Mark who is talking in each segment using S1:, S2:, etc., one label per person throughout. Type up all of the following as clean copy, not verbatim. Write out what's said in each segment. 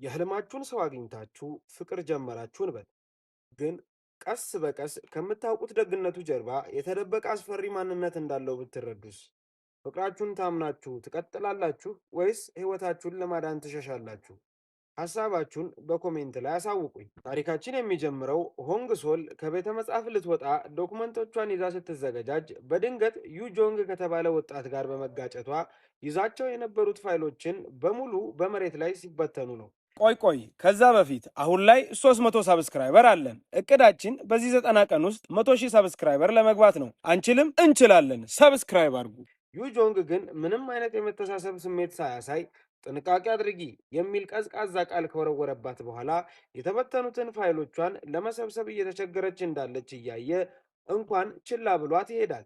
S1: የህልማችሁን ሰው አግኝታችሁ ፍቅር ጀመራችሁ እንበል። ግን ቀስ በቀስ ከምታውቁት ደግነቱ ጀርባ የተደበቀ አስፈሪ ማንነት እንዳለው ብትረዱስ? ፍቅራችሁን ታምናችሁ ትቀጥላላችሁ ወይስ ሕይወታችሁን ለማዳን ትሸሻላችሁ? ሐሳባችሁን በ comment ላይ አሳውቁኝ። ታሪካችን የሚጀምረው ሆንግ ሶል ከቤተ መጽሐፍ ልትወጣ ዶክመንቶቿን ይዛ ስትዘገጃጅ በድንገት ዩጆንግ ከተባለ ወጣት ጋር በመጋጨቷ ይዛቸው የነበሩት ፋይሎችን በሙሉ በመሬት ላይ ሲበተኑ ነው።
S2: ቆይ ቆይ፣ ከዛ በፊት አሁን ላይ 300 subscriber አለን። እቅዳችን በዚህ 90 ቀን ውስጥ 100,000 subscriber ለመግባት ነው። አንችልም? እንችላለን። Subscribe አድርጉ።
S1: ዩጆንግ ግን ምንም አይነት የመተሳሰብ ስሜት ሳያሳይ "ጥንቃቄ አድርጊ" የሚል ቀዝቃዛ ቃል ከወረወረባት በኋላ የተበተኑትን ፋይሎቿን ለመሰብሰብ እየተቸገረች እንዳለች እያየ እንኳን ችላ ብሏት ይሄዳል።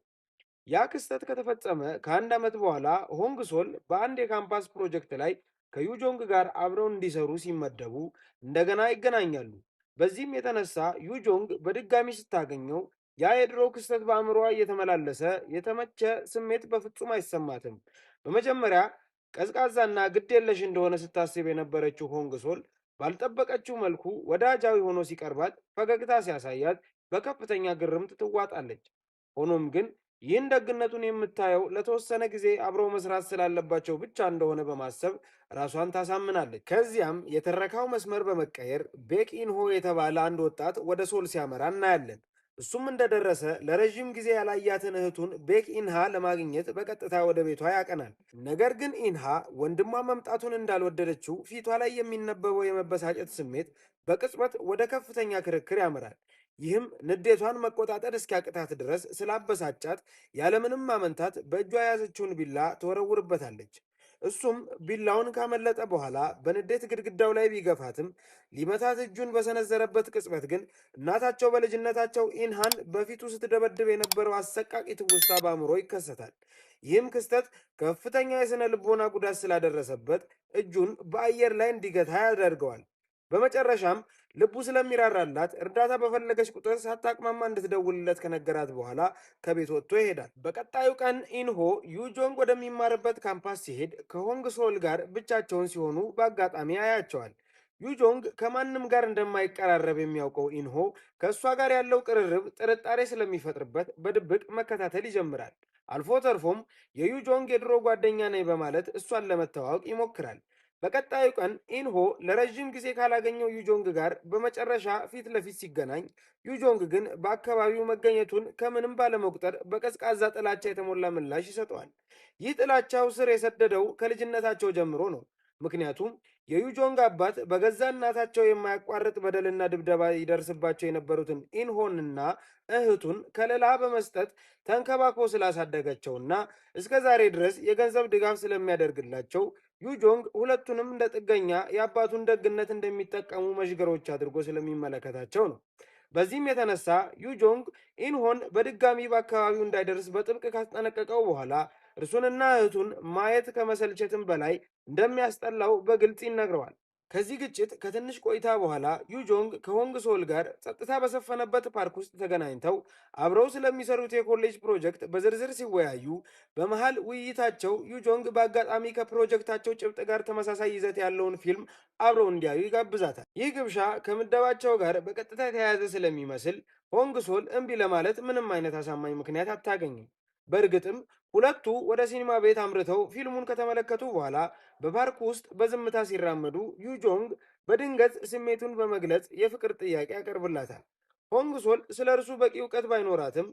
S1: ያ ክስተት ከተፈጸመ ከአንድ ዓመት በኋላ ሆንግ ሶል በአንድ የካምፓስ ፕሮጀክት ላይ ከዩጆንግ ጋር አብረው እንዲሰሩ ሲመደቡ እንደገና ይገናኛሉ። በዚህም የተነሳ ዩጆንግ በድጋሚ ስታገኘው ያ የድሮ ክስተት በአእምሮዋ እየተመላለሰ የተመቸ ስሜት በፍጹም አይሰማትም። በመጀመሪያ ቀዝቃዛና ግድ የለሽ እንደሆነ ስታስብ የነበረችው ሆንግ ሶል ባልጠበቀችው መልኩ ወዳጃዊ ሆኖ ሲቀርባት፣ ፈገግታ ሲያሳያት በከፍተኛ ግርምት ትዋጣለች። ሆኖም ግን ይህን ደግነቱን የምታየው ለተወሰነ ጊዜ አብረው መስራት ስላለባቸው ብቻ እንደሆነ በማሰብ ራሷን ታሳምናለች። ከዚያም የትረካው መስመር በመቀየር ቤክ ኢንሆ የተባለ አንድ ወጣት ወደ ሶል ሲያመራ እናያለን። እሱም እንደደረሰ ለረዥም ጊዜ ያላያትን እህቱን ቤክ ኢንሃ ለማግኘት በቀጥታ ወደ ቤቷ ያቀናል። ነገር ግን ኢንሃ ወንድሟ መምጣቱን እንዳልወደደችው ፊቷ ላይ የሚነበበው የመበሳጨት ስሜት በቅጽበት ወደ ከፍተኛ ክርክር ያመራል። ይህም ንዴቷን መቆጣጠር እስኪያቅታት ድረስ ስላበሳጫት ያለምንም ማመንታት በእጇ የያዘችውን ቢላ ትወረውርበታለች። እሱም ቢላውን ካመለጠ በኋላ በንዴት ግድግዳው ላይ ቢገፋትም ሊመታት እጁን በሰነዘረበት ቅጽበት ግን እናታቸው በልጅነታቸው ኢንሃን በፊቱ ስትደበድብ የነበረው አሰቃቂ ትውስታ በአእምሮ ይከሰታል። ይህም ክስተት ከፍተኛ የሥነ ልቦና ጉዳት ስላደረሰበት እጁን በአየር ላይ እንዲገታ ያደርገዋል። በመጨረሻም ልቡ ስለሚራራላት እርዳታ በፈለገች ቁጥር ሳታቅማማ እንድትደውልለት ከነገራት በኋላ ከቤት ወጥቶ ይሄዳል። በቀጣዩ ቀን ኢንሆ ዩጆንግ ወደሚማርበት ካምፓስ ሲሄድ ከሆንግ ሶል ጋር ብቻቸውን ሲሆኑ በአጋጣሚ ያያቸዋል። ዩጆንግ ከማንም ጋር እንደማይቀራረብ የሚያውቀው ኢንሆ ከእሷ ጋር ያለው ቅርርብ ጥርጣሬ ስለሚፈጥርበት በድብቅ መከታተል ይጀምራል። አልፎ ተርፎም የዩጆንግ የድሮ ጓደኛ ነኝ በማለት እሷን ለመተዋወቅ ይሞክራል። በቀጣዩ ቀን ኢንሆ ለረዥም ጊዜ ካላገኘው ዩጆንግ ጋር በመጨረሻ ፊት ለፊት ሲገናኝ፣ ዩጆንግ ግን በአካባቢው መገኘቱን ከምንም ባለመቁጠር በቀዝቃዛ ጥላቻ የተሞላ ምላሽ ይሰጠዋል። ይህ ጥላቻው ስር የሰደደው ከልጅነታቸው ጀምሮ ነው። ምክንያቱም የዩጆንግ አባት በገዛ እናታቸው የማያቋርጥ በደልና ድብደባ ይደርስባቸው የነበሩትን ኢንሆንና እህቱን ከለላ በመስጠት ተንከባክቦ ስላሳደጋቸውና እስከ ዛሬ ድረስ የገንዘብ ድጋፍ ስለሚያደርግላቸው ዩጆንግ ሁለቱንም እንደ ጥገኛ፣ የአባቱን ደግነት እንደሚጠቀሙ መዥገሮች አድርጎ ስለሚመለከታቸው ነው። በዚህም የተነሳ ዩጆንግ ኢንሆን በድጋሚ በአካባቢው እንዳይደርስ በጥብቅ ካስጠነቀቀው በኋላ እርሱንና እህቱን ማየት ከመሰልቸትም በላይ እንደሚያስጠላው በግልጽ ይነግረዋል። ከዚህ ግጭት ከትንሽ ቆይታ በኋላ ዩጆንግ ከሆንግ ሶል ጋር ጸጥታ በሰፈነበት ፓርክ ውስጥ ተገናኝተው አብረው ስለሚሰሩት የኮሌጅ ፕሮጀክት በዝርዝር ሲወያዩ በመሃል ውይይታቸው ዩጆንግ በአጋጣሚ ከፕሮጀክታቸው ጭብጥ ጋር ተመሳሳይ ይዘት ያለውን ፊልም አብረው እንዲያዩ ይጋብዛታል። ይህ ግብዣ ከምደባቸው ጋር በቀጥታ የተያያዘ ስለሚመስል ሆንግ ሶል እምቢ ለማለት ምንም አይነት አሳማኝ ምክንያት አታገኝም። በእርግጥም ሁለቱ ወደ ሲኒማ ቤት አምርተው ፊልሙን ከተመለከቱ በኋላ በፓርክ ውስጥ በዝምታ ሲራመዱ ዩጆንግ በድንገት ስሜቱን በመግለጽ የፍቅር ጥያቄ ያቀርብላታል። ሆንግ ሶል ስለ እርሱ በቂ እውቀት ባይኖራትም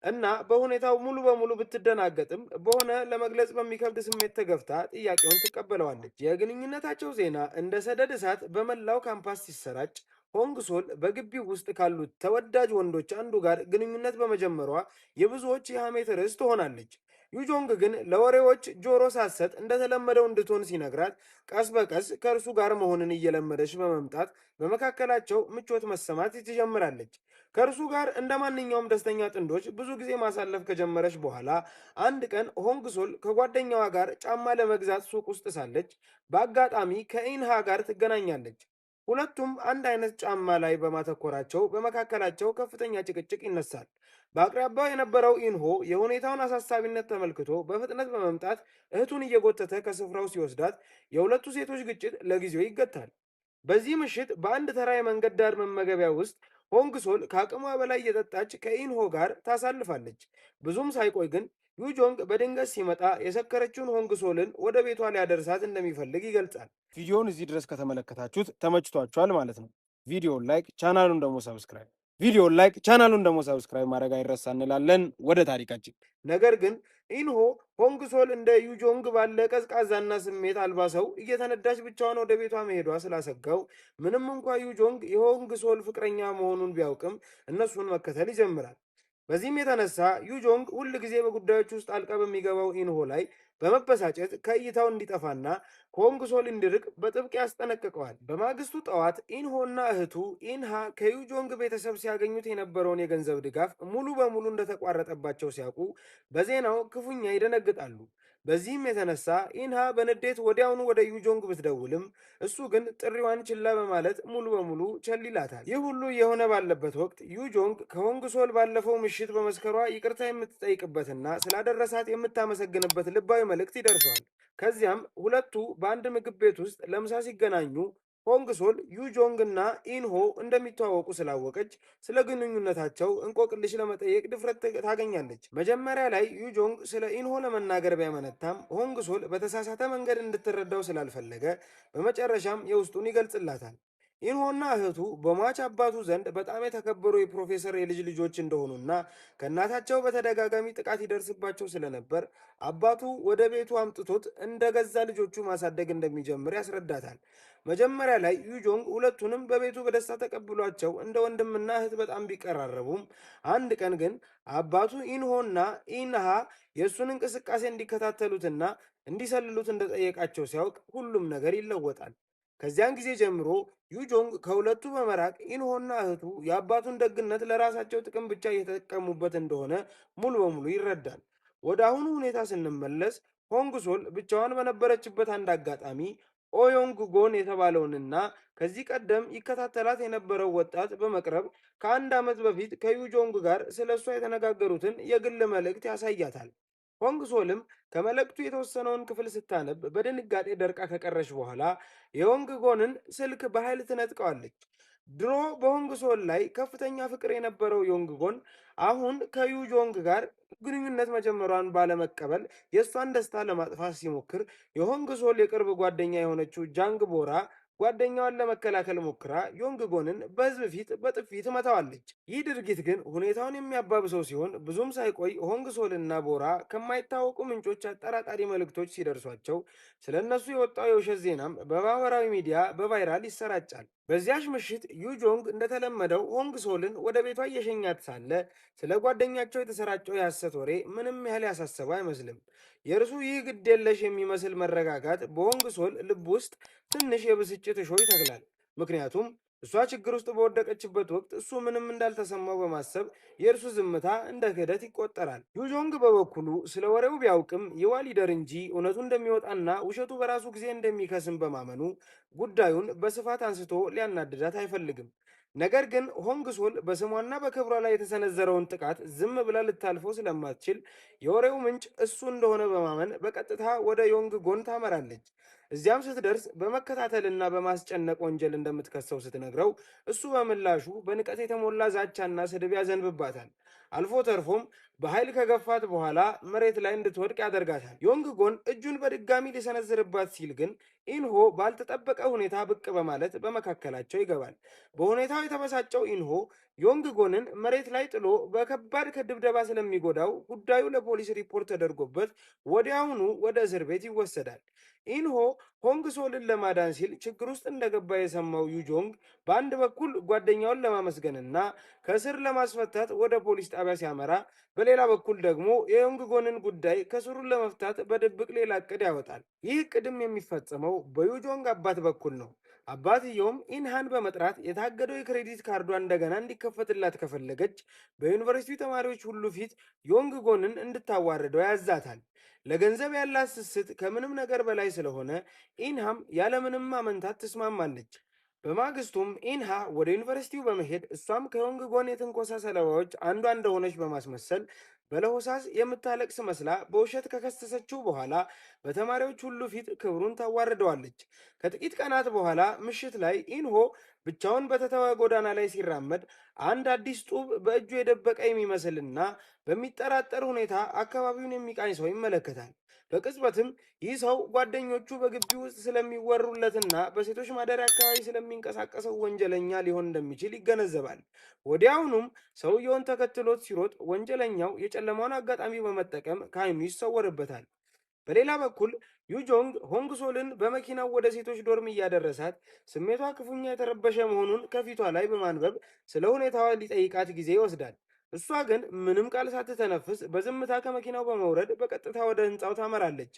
S1: እና በሁኔታው ሙሉ በሙሉ ብትደናገጥም በሆነ ለመግለጽ በሚከብድ ስሜት ተገፍታ ጥያቄውን ትቀበለዋለች። የግንኙነታቸው ዜና እንደ ሰደድ እሳት በመላው ካምፓስ ሲሰራጭ ሆንግ ሶል በግቢው ውስጥ ካሉት ተወዳጅ ወንዶች አንዱ ጋር ግንኙነት በመጀመሯ የብዙዎች የሐሜት ርዕስ ትሆናለች። ዩጆንግ ግን ለወሬዎች ጆሮ ሳትሰጥ እንደተለመደው እንድትሆን ሲነግራት ቀስ በቀስ ከእርሱ ጋር መሆንን እየለመደች በመምጣት በመካከላቸው ምቾት መሰማት ትጀምራለች። ከእርሱ ጋር እንደ ማንኛውም ደስተኛ ጥንዶች ብዙ ጊዜ ማሳለፍ ከጀመረች በኋላ አንድ ቀን ሆንግ ሶል ከጓደኛዋ ጋር ጫማ ለመግዛት ሱቅ ውስጥ ሳለች በአጋጣሚ ከኢንሃ ጋር ትገናኛለች። ሁለቱም አንድ አይነት ጫማ ላይ በማተኮራቸው በመካከላቸው ከፍተኛ ጭቅጭቅ ይነሳል። በአቅራቢያው የነበረው ኢንሆ የሁኔታውን አሳሳቢነት ተመልክቶ በፍጥነት በመምጣት እህቱን እየጎተተ ከስፍራው ሲወስዳት የሁለቱ ሴቶች ግጭት ለጊዜው ይገታል። በዚህ ምሽት በአንድ ተራ የመንገድ ዳር መመገቢያ ውስጥ ሆንግ ሶል ከአቅሟ በላይ እየጠጣች ከኢንሆ ጋር ታሳልፋለች። ብዙም ሳይቆይ ግን ዩጆንግ በድንገት ሲመጣ የሰከረችውን ሆንግ ሶልን ወደ ቤቷ ሊያደርሳት እንደሚፈልግ ይገልጻል። ቪዲዮውን እዚህ ድረስ ከተመለከታችሁት ተመችቷችኋል ማለት ነው። ቪዲዮውን like፣ ቻናሉን ደግሞ subscribe ቪዲዮውን like ቻናሉን ደግሞ subscribe ማድረግ አይረሳ እንላለን። ወደ ታሪካችን። ነገር ግን ኢንሆ ሆንግ ሶል እንደ ዩጆንግ ባለ ቀዝቃዛና ስሜት አልባ ሰው እየተነዳች ብቻዋን ወደ ቤቷ መሄዷ ስላሰጋው ምንም እንኳ ዩጆንግ የሆንግ ሶል ፍቅረኛ መሆኑን ቢያውቅም እነሱን መከተል ይጀምራል። በዚህም የተነሳ ዩጆንግ ሁል ጊዜ በጉዳዮች ውስጥ ጣልቃ በሚገባው ኢንሆ ላይ በመበሳጨት ከእይታው እንዲጠፋና ከሆንግ ሶል እንዲርቅ በጥብቅ ያስጠነቅቀዋል። በማግስቱ ጠዋት ኢንሆና እህቱ ኢንሃ ከዩጆንግ ቤተሰብ ሲያገኙት የነበረውን የገንዘብ ድጋፍ ሙሉ በሙሉ እንደተቋረጠባቸው ሲያውቁ በዜናው ክፉኛ ይደነግጣሉ። በዚህም የተነሳ ኢንሃ በንዴት ወዲያውኑ ወደ ዩጆንግ ብትደውልም እሱ ግን ጥሪዋን ችላ በማለት ሙሉ በሙሉ ቸል ይላታል። ይህ ሁሉ የሆነ ባለበት ወቅት ዩጆንግ ከሆንግ ሶል ባለፈው ምሽት በመስከሯ ይቅርታ የምትጠይቅበትና ስላደረሳት የምታመሰግንበት ልባዊ መልእክት ይደርሰዋል። ከዚያም ሁለቱ በአንድ ምግብ ቤት ውስጥ ለምሳ ሲገናኙ ሆንግ ሶል ዩጆንግ እና ኢንሆ እንደሚተዋወቁ ስላወቀች ስለ ግንኙነታቸው እንቆቅልሽ ለመጠየቅ ድፍረት ታገኛለች። መጀመሪያ ላይ ዩጆንግ ስለ ኢንሆ ለመናገር ቢያመነታም ሆንግ ሶል በተሳሳተ መንገድ እንድትረዳው ስላልፈለገ በመጨረሻም የውስጡን ይገልጽላታል። ኢንሆና እህቱ በሟች አባቱ ዘንድ በጣም የተከበሩ የፕሮፌሰር የልጅ ልጆች እንደሆኑና ከእናታቸው በተደጋጋሚ ጥቃት ይደርስባቸው ስለነበር አባቱ ወደ ቤቱ አምጥቶት እንደ ገዛ ልጆቹ ማሳደግ እንደሚጀምር ያስረዳታል። መጀመሪያ ላይ ዩጆንግ ሁለቱንም በቤቱ በደስታ ተቀብሏቸው እንደ ወንድምና እህት በጣም ቢቀራረቡም አንድ ቀን ግን አባቱ ኢንሆና ኢንሃ የእሱን እንቅስቃሴ እንዲከታተሉትና እንዲሰልሉት እንደጠየቃቸው ሲያውቅ ሁሉም ነገር ይለወጣል። ከዚያን ጊዜ ጀምሮ ዩጆንግ ከሁለቱ በመራቅ ኢንሆና እህቱ የአባቱን ደግነት ለራሳቸው ጥቅም ብቻ እየተጠቀሙበት እንደሆነ ሙሉ በሙሉ ይረዳል። ወደ አሁኑ ሁኔታ ስንመለስ ሆንግ ሶል ብቻዋን በነበረችበት አንድ አጋጣሚ ኦዮንግ ጎን የተባለውንና ከዚህ ቀደም ይከታተላት የነበረው ወጣት በመቅረብ ከአንድ ዓመት በፊት ከዩጆንግ ጋር ስለ እሷ የተነጋገሩትን የግል መልእክት ያሳያታል። ሆንግ ሶልም ከመልእክቱ የተወሰነውን ክፍል ስታነብ በድንጋጤ ደርቃ ከቀረች በኋላ የሆንግ ጎንን ስልክ በኃይል ትነጥቀዋለች። ድሮ በሆንግ ሶል ላይ ከፍተኛ ፍቅር የነበረው ዮንግ ጎን አሁን ከዩጆንግ ጋር ግንኙነት መጀመሯን ባለመቀበል የእሷን ደስታ ለማጥፋት ሲሞክር የሆንግ ሶል የቅርብ ጓደኛ የሆነችው ጃንግ ቦራ ጓደኛዋን ለመከላከል ሞክራ ዮንግ ጎንን በሕዝብ ፊት በጥፊ ትመታዋለች። ይህ ድርጊት ግን ሁኔታውን የሚያባብሰው ሲሆን ብዙም ሳይቆይ ሆንግ ሶልና ቦራ ከማይታወቁ ምንጮች አጠራጣሪ መልእክቶች ሲደርሷቸው ስለ እነሱ የወጣው የውሸት ዜናም በማህበራዊ ሚዲያ በ viral ይሰራጫል። በዚያች ምሽት ዩጆንግ እንደተለመደው ሆንግ ሶልን ወደ ቤቷ እየሸኛት ሳለ ስለ ጓደኛቸው የተሰራጨው የሐሰት ወሬ ምንም ያህል ያሳሰበው አይመስልም። የእርሱ ይህ ግዴለሽ የሚመስል መረጋጋት በሆንግ ሶል ልብ ውስጥ ትንሽ የብስጭት እሾህ ይተክላል። ምክንያቱም እሷ ችግር ውስጥ በወደቀችበት ወቅት እሱ ምንም እንዳልተሰማው በማሰብ የእርሱ ዝምታ እንደ ክህደት ይቆጠራል። ዩጆንግ በበኩሉ ስለ ወሬው ቢያውቅም ይዋል ይደር እንጂ እውነቱ እንደሚወጣና ውሸቱ በራሱ ጊዜ እንደሚከስም በማመኑ ጉዳዩን በስፋት አንስቶ ሊያናድዳት አይፈልግም። ነገር ግን ሆንግ ሶል በስሟና በክብሯ ላይ የተሰነዘረውን ጥቃት ዝም ብላ ልታልፈው ስለማትችል የወሬው ምንጭ እሱ እንደሆነ በማመን በቀጥታ ወደ ዮንግ ጎን ታመራለች። እዚያም ስትደርስ በመከታተልና በማስጨነቅ ወንጀል እንደምትከሰው ስትነግረው እሱ በምላሹ በንቀት የተሞላ ዛቻና ስድብ ያዘንብባታል። አልፎ ተርፎም በኃይል ከገፋት በኋላ መሬት ላይ እንድትወድቅ ያደርጋታል። ዮንግ ጎን እጁን በድጋሚ ሊሰነዝርባት ሲል ግን ኢንሆ ባልተጠበቀ ሁኔታ ብቅ በማለት በመካከላቸው ይገባል። በሁኔታው የተበሳጨው ኢንሆ ዮንግ ጎንን መሬት ላይ ጥሎ በከባድ ከድብደባ ስለሚጎዳው ጉዳዩ ለፖሊስ ሪፖርት ተደርጎበት ወዲያውኑ ወደ እስር ቤት ይወሰዳል። ኢንሆ ሆንግ ሶልን ለማዳን ሲል ችግር ውስጥ እንደገባ የሰማው ዩጆንግ በአንድ በኩል ጓደኛውን ለማመስገንና ከእስር ለማስፈታት ወደ ፖሊስ ጣቢያ ሲያመራ፣ በሌላ በኩል ደግሞ የዮንግ ጎንን ጉዳይ ከስሩን ለመፍታት በድብቅ ሌላ እቅድ ያወጣል። ይህ እቅድም የሚፈጸመው በዩጆንግ አባት በኩል ነው። አባትየውም ኢንሃን በመጥራት የታገደው የክሬዲት ካርዷ እንደገና እንዲከፈትላት ከፈለገች በዩኒቨርሲቲ ተማሪዎች ሁሉ ፊት ዮንግ ጎንን እንድታዋርደው ያዛታል። ለገንዘብ ያላት ስስት ከምንም ነገር በላይ ስለሆነ ኢንሃም ያለምንም ማመንታት ትስማማለች። በማግስቱም ኢንሃ ወደ ዩኒቨርሲቲው በመሄድ እሷም ከዮንግ ጎን የትንኮሳ ሰለባዎች አንዷ እንደሆነች በማስመሰል በለሆሳስ የምታለቅስ መስላ በውሸት ከከሰሰችው በኋላ በተማሪዎች ሁሉ ፊት ክብሩን ታዋርደዋለች። ከጥቂት ቀናት በኋላ ምሽት ላይ ኢንሆ ብቻውን በተተወ ጎዳና ላይ ሲራመድ አንድ አዲስ ጡብ በእጁ የደበቀ የሚመስልና በሚጠራጠር ሁኔታ አካባቢውን የሚቃኝ ሰው ይመለከታል። በቅጽበትም ይህ ሰው ጓደኞቹ በግቢ ውስጥ ስለሚወሩለትና በሴቶች ማደሪያ አካባቢ ስለሚንቀሳቀሰው ወንጀለኛ ሊሆን እንደሚችል ይገነዘባል። ወዲያውኑም ሰውየውን ተከትሎት ሲሮጥ ወንጀለኛው የጨለማውን አጋጣሚ በመጠቀም ከዓይኑ ይሰወርበታል። በሌላ በኩል ዩጆንግ ሆንግሶልን በመኪናው ወደ ሴቶች dorm እያደረሳት ስሜቷ ክፉኛ የተረበሸ መሆኑን ከፊቷ ላይ በማንበብ ስለ ሁኔታዋ ሊጠይቃት ጊዜ ይወስዳል። እሷ ግን ምንም ቃል ሳትተነፍስ በዝምታ ከመኪናው በመውረድ በቀጥታ ወደ ህንፃው ታመራለች።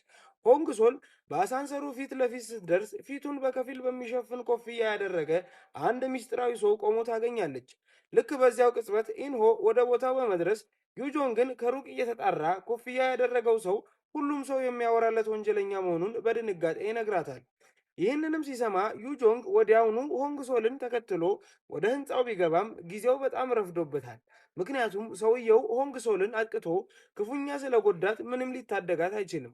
S1: ሆንግሶል በአሳንሰሩ ፊት ለፊት ስትደርስ ፊቱን በከፊል በሚሸፍን ኮፍያ ያደረገ አንድ ምስጢራዊ ሰው ቆሞ ታገኛለች። ልክ በዚያው ቅጽበት ኢንሆ ወደ ቦታው በመድረስ ዩጆንግን ከሩቅ እየተጣራ ኮፍያ ያደረገው ሰው ሁሉም ሰው የሚያወራለት ወንጀለኛ መሆኑን በድንጋጤ ይነግራታል። ይህንንም ሲሰማ ዩጆንግ ወዲያውኑ ሆንግሶልን ተከትሎ ወደ ህንፃው ቢገባም ጊዜው በጣም ረፍዶበታል። ምክንያቱም ሰውየው ሆንግሶልን አጥቅቶ ክፉኛ ስለጎዳት ምንም ሊታደጋት አይችልም።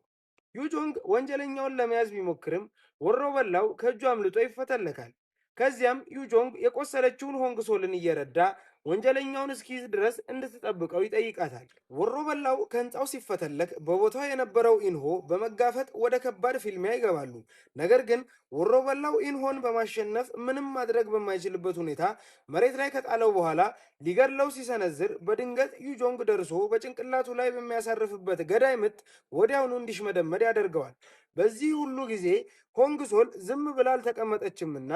S1: ዩጆንግ ወንጀለኛውን ለመያዝ ቢሞክርም ወሮ በላው ከእጁ አምልጦ ይፈተለካል። ከዚያም ዩጆንግ የቆሰለችውን ሆንግሶልን እየረዳ ወንጀለኛውን እስኪይዝ ድረስ እንድትጠብቀው ይጠይቃታል። ወሮ በላው ከህንፃው ሲፈተለክ በቦታው የነበረው ኢንሆ በመጋፈጥ ወደ ከባድ ፍልሚያ ይገባሉ። ነገር ግን ወሮ በላው ኢንሆን በማሸነፍ ምንም ማድረግ በማይችልበት ሁኔታ መሬት ላይ ከጣለው በኋላ ሊገድለው ሲሰነዝር በድንገት ዩጆንግ ደርሶ በጭንቅላቱ ላይ በሚያሳርፍበት ገዳይ ምት ወዲያውኑ እንዲሽመደመድ ያደርገዋል። በዚህ ሁሉ ጊዜ ሆንግሶል ዝም ብላ አልተቀመጠችምና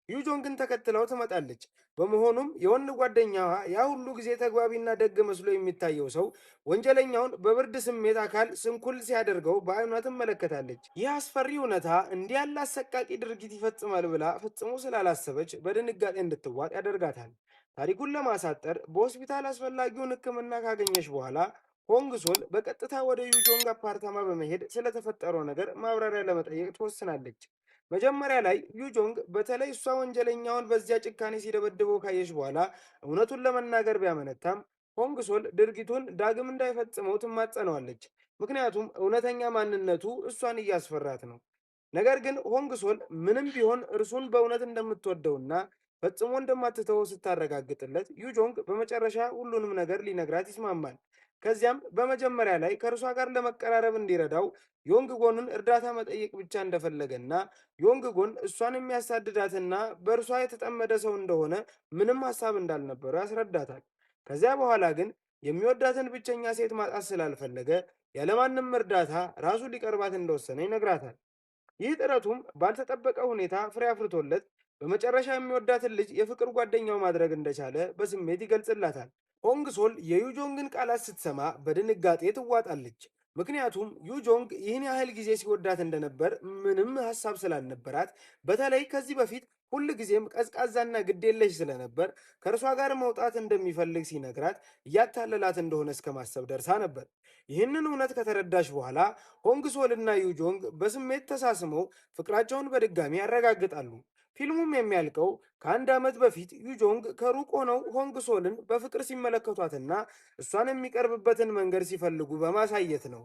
S1: ዩጆንግን ተከትለው ትመጣለች። በመሆኑም የወንድ ጓደኛዋ ያ ሁሉ ጊዜ ተግባቢና ደግ መስሎ የሚታየው ሰው ወንጀለኛውን በብርድ ስሜት አካል ስንኩል ሲያደርገው በዓይኗ ትመለከታለች። ይህ አስፈሪ እውነታ እንዲህ ያለ አሰቃቂ ድርጊት ይፈጽማል ብላ ፈጽሞ ስላላሰበች በድንጋጤ እንድትዋጥ ያደርጋታል። ታሪኩን ለማሳጠር በሆስፒታል አስፈላጊውን ሕክምና ካገኘች በኋላ ሆንግሶል በቀጥታ ወደ ዩጆንግ አፓርታማ በመሄድ ስለተፈጠረው ነገር ማብራሪያ ለመጠየቅ ትወስናለች። መጀመሪያ ላይ ዩጆንግ በተለይ እሷ ወንጀለኛውን በዚያ ጭካኔ ሲደበድበው ካየች በኋላ እውነቱን ለመናገር ቢያመነታም ሆንግሶል ድርጊቱን ዳግም እንዳይፈጽመው ትማጸነዋለች። ምክንያቱም እውነተኛ ማንነቱ እሷን እያስፈራት ነው። ነገር ግን ሆንግሶል ምንም ቢሆን እርሱን በእውነት እንደምትወደውና ፈጽሞ እንደማትተወው ስታረጋግጥለት ዩጆንግ በመጨረሻ ሁሉንም ነገር ሊነግራት ይስማማል። ከዚያም በመጀመሪያ ላይ ከእርሷ ጋር ለመቀራረብ እንዲረዳው ዮንግ ጎንን እርዳታ መጠየቅ ብቻ እንደፈለገና ዮንግ ጎን እሷን የሚያሳድዳትና በእርሷ የተጠመደ ሰው እንደሆነ ምንም ሀሳብ እንዳልነበረው ያስረዳታል። ከዚያ በኋላ ግን የሚወዳትን ብቸኛ ሴት ማጣት ስላልፈለገ ያለማንም እርዳታ ራሱ ሊቀርባት እንደወሰነ ይነግራታል። ይህ ጥረቱም ባልተጠበቀ ሁኔታ ፍሬ አፍርቶለት በመጨረሻ የሚወዳትን ልጅ የፍቅር ጓደኛው ማድረግ እንደቻለ በስሜት ይገልጽላታል። ሆንግሶል የዩጆንግን ቃላት ስትሰማ በድንጋጤ ትዋጣለች። ምክንያቱም ዩጆንግ ይህን ያህል ጊዜ ሲወዳት እንደነበር ምንም ሀሳብ ስላልነበራት፣ በተለይ ከዚህ በፊት ሁል ጊዜም ቀዝቃዛና ግዴለሽ ስለነበር ከእርሷ ጋር መውጣት እንደሚፈልግ ሲነግራት እያታለላት እንደሆነ እስከ ማሰብ ደርሳ ነበር። ይህንን እውነት ከተረዳች በኋላ ሆንግሶልና ዩጆንግ በስሜት ተሳስመው ፍቅራቸውን በድጋሚ ያረጋግጣሉ። ፊልሙም የሚያልቀው ከአንድ ዓመት በፊት ዩጆንግ ከሩቅ ሆነው ሆንግሶልን በፍቅር ሲመለከቷትና እሷን የሚቀርብበትን መንገድ ሲፈልጉ በማሳየት ነው።